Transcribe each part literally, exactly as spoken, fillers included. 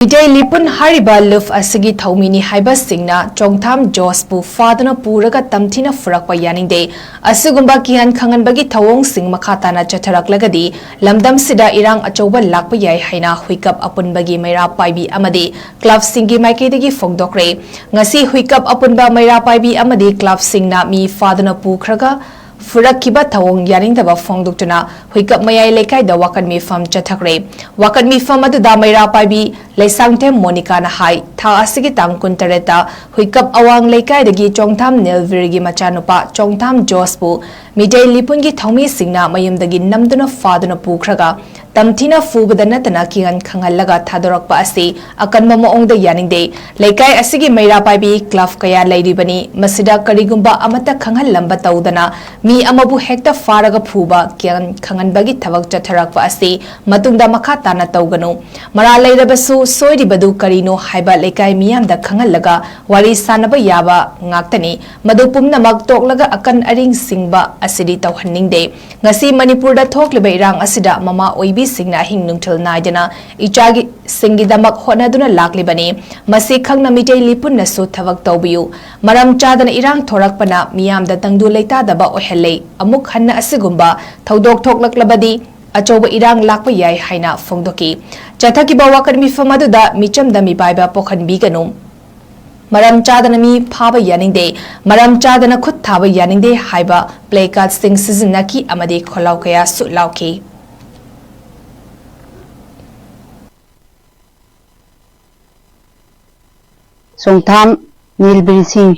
ꯃꯤꯇꯩ ꯂꯤꯄꯨꯟ ꯍꯥꯏꯔꯤꯕ ꯂꯨꯞ ꯑꯁꯤꯒꯤ ꯊꯧꯃꯤꯅꯤ ꯍꯥꯏꯕꯁꯤꯡꯅ ꯆꯣꯡꯊꯥꯝ ꯖꯣꯁꯄꯨ ꯐꯥꯗꯨꯅ ꯄꯨꯔꯒ ꯇꯝꯊꯤꯅ ꯐꯨꯔꯛꯄ ꯌꯥꯅꯤꯡꯗꯦ꯫ ꯑꯁꯤꯒꯨꯝꯕ ꯀꯤꯍꯟ ꯈꯪꯍꯟꯕꯒꯤ ꯊꯧꯑꯣꯡꯁꯤꯡ ꯃꯈꯥ ꯇꯥꯅ ꯆꯠꯊꯔꯛꯂꯒꯗꯤ ꯂꯝꯗꯝꯁꯤꯗ ꯏꯔꯥꯡ ꯑꯆꯧꯕ ꯂꯥꯛꯄ ꯌꯥꯏ ꯍꯥꯏꯅ ꯍꯨꯏꯀꯞ ꯑꯄꯨꯟꯕꯒꯤ ꯃꯩꯔꯥ ꯄꯥꯏꯕꯤ ꯑꯃꯗꯤ ꯀ꯭ꯂꯕꯁꯤꯡꯒꯤ ꯃꯥꯏꯀꯩꯗꯒꯤ ꯐꯣꯡꯗꯣꯛꯈ꯭ꯔꯦ꯫ ꯉꯁꯤ ꯍꯨꯏꯀꯞ ꯑꯄꯨꯟꯕ ꯃꯩꯔꯥ ꯄꯥꯏꯕꯤ ꯑꯃꯗꯤ ꯀ꯭ꯂꯕꯁꯤꯡꯅ ꯃꯤ ꯐꯥꯗꯨꯅ ꯄꯨꯈ꯭ꯔꯒ ꯐꯨꯔꯛꯈꯤꯕ ꯊꯧꯑꯣꯡ ꯌꯥꯅꯤꯡꯗꯕ ꯐꯣꯡꯗꯣꯛꯇꯨꯅ ꯍꯨꯏꯀꯞ ꯃꯌꯥꯏ ꯂꯩꯀꯥꯏꯗ ꯋꯥꯀꯠ ꯃꯤꯐꯝ ꯆꯠꯊꯈ꯭ꯔꯦ꯫ ꯋꯥꯀꯠ ꯃꯤꯐꯝ ꯑꯗꯨꯗ ꯃꯩꯔꯥ ꯄꯥꯏꯕꯤ ꯂꯩꯁꯥꯡꯊꯦꯝ ꯃꯣꯅꯤꯀꯥꯅ ꯍꯥꯏ, ꯊꯥ ꯑꯁꯤꯒꯤ ꯇꯥꯡ ꯀꯨꯟꯇꯔꯦꯠꯇ ꯍꯨꯏꯀꯞ ꯑꯋꯥꯡ ꯂꯩꯀꯥꯏꯗꯒꯤ ꯆꯣꯡꯊꯥꯝ ꯅꯦꯜꯚꯤꯔꯒꯤ ꯃꯆꯥꯅꯨꯄꯥ ꯆꯣꯡꯊꯥꯝ ꯖꯣꯁꯄꯨ ꯃꯤꯇꯩ ꯂꯤꯄꯨꯟꯒꯤ ꯊꯧꯃꯤꯁꯤꯡꯅ ꯃꯌꯨꯝꯗꯒꯤ ꯅꯝꯗꯨꯅ ꯐꯥꯗꯨꯅ ꯄꯨꯈ꯭ꯔꯒ ꯇꯝꯊꯤꯅ ꯐꯨꯕꯗ ꯅꯠꯇꯅ ꯀꯤꯍꯟ ꯈꯪꯍꯜꯂꯒ ꯊꯥꯗꯣꯔꯛꯄ ꯑꯁꯤ ꯑꯀꯟꯕ ꯃꯑꯣꯡꯗ ꯌꯥꯅꯤꯡꯗꯦ꯫ ꯂꯩꯀꯥꯏ ꯑꯁꯤꯒꯤ ꯃꯩꯔꯥ ꯄꯥꯏꯕꯤ ꯀ꯭ꯂꯕ ꯀꯌꯥ ꯂꯩꯔꯤꯕꯅꯤ꯫ ꯃꯁꯤꯗ ꯀꯔꯤꯒꯨꯝꯕ ꯑꯃꯠꯇ ꯈꯪꯍꯜꯂꯝꯕ ꯇꯧꯗꯅ ꯃꯤ ꯑꯃꯕꯨ ꯍꯦꯛꯇ ꯐꯥꯔꯒ ꯐꯨꯕ, ꯀꯤꯍꯟ ꯈꯪꯍꯟꯕꯒꯤ ꯊꯕꯛ ꯆꯠꯊꯔꯛꯄ ꯑꯁꯤ ꯃꯇꯨꯡꯗ ꯃꯈꯥ ꯇꯥꯅ ꯇꯧꯒꯅꯨ꯫ ꯃꯔꯥꯜ ꯂꯩꯔꯕꯁꯨ ꯁꯣꯏꯔꯤꯕꯗꯨ ꯀꯔꯤꯅꯣ ꯍꯥꯏꯕ ꯂꯩꯀꯥꯏ ꯃꯤꯌꯥꯝꯗ ꯈꯪꯍꯜꯂꯒ ꯋꯥꯔꯤ ꯁꯥꯅꯕ ꯌꯥꯕ ꯉꯥꯛꯇꯅꯤ꯫ ꯃꯗꯨ ꯄꯨꯝꯅꯃꯛ ꯇꯣꯛꯂꯒ ꯑꯀꯟ ꯑꯔꯤꯡ ꯁꯤꯡꯕ ꯑꯁꯤꯗꯤ ꯇꯧꯍꯟꯅꯤꯡꯗꯦ꯫ ꯉꯁꯤ ꯃꯅꯤꯄꯨꯔꯗ ꯊꯣꯛꯂꯤꯕ ꯏꯔꯥꯡ ꯑꯁꯤꯗ ꯃꯃꯥ ꯑꯣꯏꯕꯤꯁꯤꯡꯅ ꯑꯍꯤꯡ ꯅꯨꯡꯊꯤꯜ ꯅꯥꯏꯗꯅ ꯏꯆꯥꯒꯤ, ꯁꯤꯡꯒꯤꯗꯃꯛ ꯍꯣꯠꯅꯗꯨꯅ ꯂꯥꯛꯂꯤꯕꯅꯤ꯫ ꯃꯁꯤ ꯈꯪꯅ ꯃꯤꯇꯩ ꯂꯤꯄꯨꯟꯅꯁꯨ ꯊꯕꯛ ꯇꯧꯕꯤꯌꯨ꯫ ꯃꯔꯝ ꯆꯥꯗꯅ ꯏꯔꯥꯡ ꯊꯣꯔꯛꯄꯅ ꯃꯤꯌꯥꯝꯗ ꯇꯪꯗꯨ ꯂꯩꯇꯥꯗꯕ ꯑꯣꯏꯍꯜꯂꯦ꯫ ꯑꯃꯨꯛ ꯍꯟꯅ ꯑꯁꯤꯒꯨꯝꯕ ꯊꯧꯗꯣꯛ ꯊꯣꯛꯂꯛꯂꯕꯗꯤ ꯑꯆꯧꯕ ꯏꯔꯥꯡ ꯂꯥꯛꯄ ꯌꯥꯏ ꯍꯥꯏꯅ ꯐꯣꯡꯗꯣꯛꯈꯤ꯫ ꯆꯠꯊꯈꯤꯕ ꯋꯥꯀꯠ ꯃꯤꯐꯝ ꯑꯗꯨꯗ ꯃꯤꯆꯝꯗ ꯃꯤꯄꯥꯏꯕ ꯄꯣꯛꯍꯟꯕꯤꯒꯅꯨ꯫ ꯃꯔꯝ ꯆꯥꯗꯅ ꯃꯤ ꯐꯥꯕ ꯌꯥꯅꯤꯡꯗꯦ, ꯃꯔꯝ ꯆꯥꯗꯅ ꯈꯨꯠ ꯊꯥꯕ ꯌꯥꯅꯤꯡꯗꯦ ꯍꯥꯏꯕ ꯄ꯭ꯂꯦ ꯀꯥꯔꯗꯁꯤꯡ ꯁꯤꯖꯤꯟꯅꯈꯤ ꯑꯃꯗꯤ ꯈꯣꯜꯂꯥꯎ ꯀꯌꯥꯁꯨ ꯂꯥꯎꯈꯤ꯫ ꯆꯣꯡꯊꯥꯝ ꯅꯤꯜꯕꯤꯔ ꯁꯤꯡ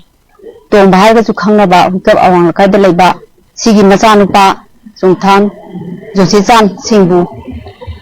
ꯇꯣꯝꯕ ꯍꯥꯏꯔꯒꯁꯨ ꯈꯪꯅꯕ ꯍꯨꯏꯀꯞ ꯑꯋꯥꯡ ꯂꯩꯀꯥꯏꯗ ꯂꯩꯕ ꯁꯤꯒꯤ ꯃꯆꯥꯅꯨꯄꯥ ꯆꯣꯡꯊꯥꯝ ꯖꯣꯁꯤꯆꯥꯟ ꯁꯤꯡꯕꯨ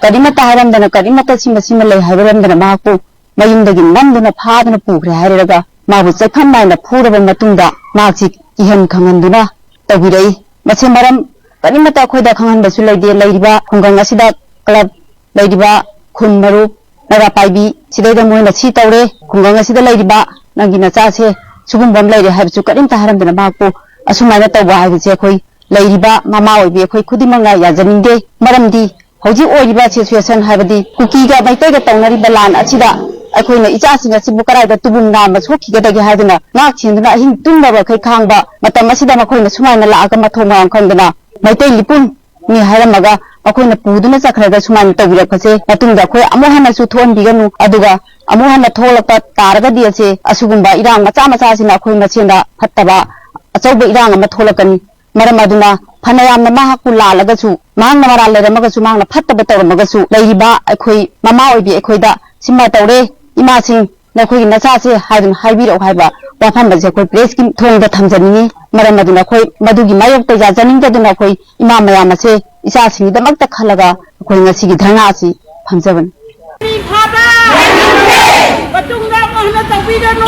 ꯀꯔꯤꯃꯠꯇ ꯍꯥꯏꯔꯝꯗꯅ, ꯀꯔꯤꯃꯠꯇ ꯁꯤꯃ ꯁꯤꯃ ꯂꯩ ꯍꯥꯏꯕꯤꯔꯝꯗꯅ ꯃꯍꯥꯛꯄꯨ ꯃꯌꯨꯝꯗꯒꯤ ꯅꯝꯗꯨꯅ ꯐꯥꯗꯨꯅ ꯄꯨꯈ꯭ꯔꯦ ꯍꯥꯏꯔꯒ ꯃꯥꯕꯨ ꯆꯦꯛꯐꯝ ꯅꯥꯏꯅ ꯐꯨꯔꯕ ꯃꯇꯨꯡꯗ ꯃꯍꯥꯛꯁꯤ ꯀꯤꯍꯟ ꯈꯪꯍꯟꯗꯨꯅ ꯇꯧꯕꯤꯔꯛꯏ꯫ ꯃꯁꯤ ꯃꯔꯝ ꯀꯔꯤꯃꯠꯇ ꯑꯩꯈꯣꯏꯗ ꯈꯪꯍꯟꯕꯁꯨ ꯂꯩꯇꯦ꯫ ꯂꯩꯔꯤꯕ ꯈꯨꯡꯒꯪ ꯑꯁꯤꯗ ꯀ꯭ꯂꯕ ꯂꯩꯔꯤꯕ ꯈꯨꯟ ꯃꯔꯨꯞ ꯃꯩꯔꯥ ꯄꯥꯏꯕꯤ ꯁꯤꯗꯩꯗ ꯃꯣꯏꯅ ꯁꯤ ꯇꯧꯔꯦ, ꯈꯨꯡꯒꯪ ꯑꯁꯤꯗ ꯂꯩꯔꯤꯕ ꯅꯪꯒꯤ ꯅꯆꯥꯁꯦ ꯁꯤꯒꯨꯝꯕ ꯑꯃ ꯂꯩꯔꯦ ꯍꯥꯏꯕꯁꯨ ꯀꯔꯤꯝꯇ ꯍꯥꯏꯔꯝꯗꯅ ꯃꯍꯥꯛꯄꯨ ꯑꯁꯨꯃꯥꯏꯅ ꯇꯧꯕ ꯍꯥꯏꯕꯁꯦ ꯑꯩꯈꯣꯏ ꯂꯩꯔꯤꯕ ꯃꯃꯥ ꯑꯣꯏꯕꯤ ꯑꯩꯈꯣꯏ ꯈꯨꯗꯤꯡꯃꯛꯅ ꯌꯥꯖꯅꯤꯡꯗꯦ꯫ ꯃꯔꯝꯗꯤ ꯍꯧꯖꯤꯛ ꯑꯣꯏꯔꯤꯕ ꯁꯤꯆꯨꯋꯦꯁꯟ, ꯍꯥꯏꯕꯗꯤ ꯀꯨꯀꯤꯒ ꯃꯩꯇꯩꯒ ꯇꯧꯅꯔꯤꯕ ꯂꯥꯟ ꯑꯁꯤꯗ ꯑꯩꯈꯣꯏꯅ ꯏꯆꯥꯁꯤꯡ ꯑꯁꯤꯕꯨ ꯀꯗꯥꯏꯗ ꯇꯨꯕꯨꯝ ꯅꯥꯝꯃ ꯁꯣꯛꯈꯤꯒꯗꯒꯦ ꯍꯥꯏꯗꯨꯅ ꯉꯥꯛ ꯁꯦꯟꯗꯨꯅ ꯑꯍꯤꯡ ꯇꯨꯝꯗꯕꯈꯩ ꯈꯥꯡꯕ ꯃꯇꯝ ꯑꯁꯤꯗ ꯃꯈꯣꯏꯅ ꯁꯨꯃꯥꯏꯅ ꯂꯥꯛꯑꯒ ꯃꯊꯣꯡ ꯃꯔꯝ ꯈꯪꯗꯅ ꯃꯩꯇꯩ ꯂꯤꯄꯨꯟ ꯅꯤ ꯍꯥꯏꯔꯝꯃꯒ ꯃꯈꯣꯏꯅ ꯄꯨꯗꯨꯅ ꯆꯠꯈ꯭ꯔꯒ ꯁꯨꯃꯥꯏꯅ ꯇꯧꯕꯤꯔꯛꯄꯁꯦ ꯃꯇꯨꯡꯗ ꯑꯩꯈꯣꯏ ꯑꯃꯨꯛ ꯍꯟꯅꯁꯨ ꯊꯣꯛꯍꯟꯕꯤꯒꯅꯨ, ꯑꯗꯨꯒ ꯑꯃꯨꯛ ꯍꯟꯅ ꯊꯣꯛꯂꯛꯄ ꯇꯥꯔꯒꯗꯤ ꯑꯁꯦ ꯑꯁꯤꯒꯨꯝꯕ ꯏꯔꯥꯡ ꯃꯆꯥ ꯃꯆꯥꯁꯤꯅ ꯑꯩꯈꯣꯏ ꯃꯁꯦꯟꯗ ꯐꯠꯇꯕ ꯑꯆꯧꯕ ꯏꯔꯥꯡ ꯑꯃ ꯊꯣꯛꯂꯛꯀꯅꯤ꯫ ꯃꯔꯝ ꯑꯗꯨꯅ ꯐꯅꯌꯥꯝꯅ ꯃꯍꯥꯛꯄꯨ ꯂꯥꯜꯂꯒꯁꯨ, ꯃꯍꯥꯛꯅ ꯃꯔꯥꯜ ꯂꯩꯔꯝꯃꯒꯁꯨ, ꯃꯍꯥꯛꯅ ꯐꯠꯇꯕ ꯇꯧꯔꯝꯃꯒꯁꯨ, ꯂꯩꯔꯤꯕ ꯑꯩꯈꯣꯏ ꯃꯃꯥ ꯑꯣꯏꯕꯤ ꯑꯩꯈꯣꯏꯗ ꯁꯤꯃ ꯇꯧꯔꯦ, ꯏꯃꯥꯁꯤꯡ ꯅꯈꯣꯏꯒꯤ ꯅꯆꯥꯁꯦ ꯍꯥꯏꯗꯨꯅ ꯍꯥꯏꯕꯤꯔꯛꯎ ꯍꯥꯏꯕ ꯋꯥꯐꯝ ꯑꯁꯦ ꯑꯩꯈꯣꯏ ꯄ꯭ꯔꯦꯁꯀꯤ ꯊꯣꯡꯗ ꯊꯝꯖꯅꯤꯡꯉꯤ꯫ ꯃꯔꯝ ꯑꯗꯨꯅ ꯑꯩꯈꯣꯏ ꯃꯗꯨꯒꯤ ꯃꯥꯌꯣꯛꯇ ꯌꯥꯖꯅꯤꯡꯗꯗꯨꯅ ꯑꯩꯈꯣꯏ ꯏꯃꯥ ꯃꯌꯥꯝ ꯑꯁꯦ ꯏꯆꯥꯁꯤꯡꯒꯤꯗꯃꯛꯇ ꯈꯜꯂꯒ ꯑꯩꯈꯣꯏ ꯉꯁꯤꯒꯤ ꯙꯔꯅꯥ ꯑꯁꯤ ꯐꯝꯖꯕꯅꯤ꯫ ꯐꯥꯕ! ꯃꯇꯨꯡꯗ ꯑꯃꯨꯛ ꯍꯟꯅ ꯇꯧꯕꯤꯒꯅꯨ!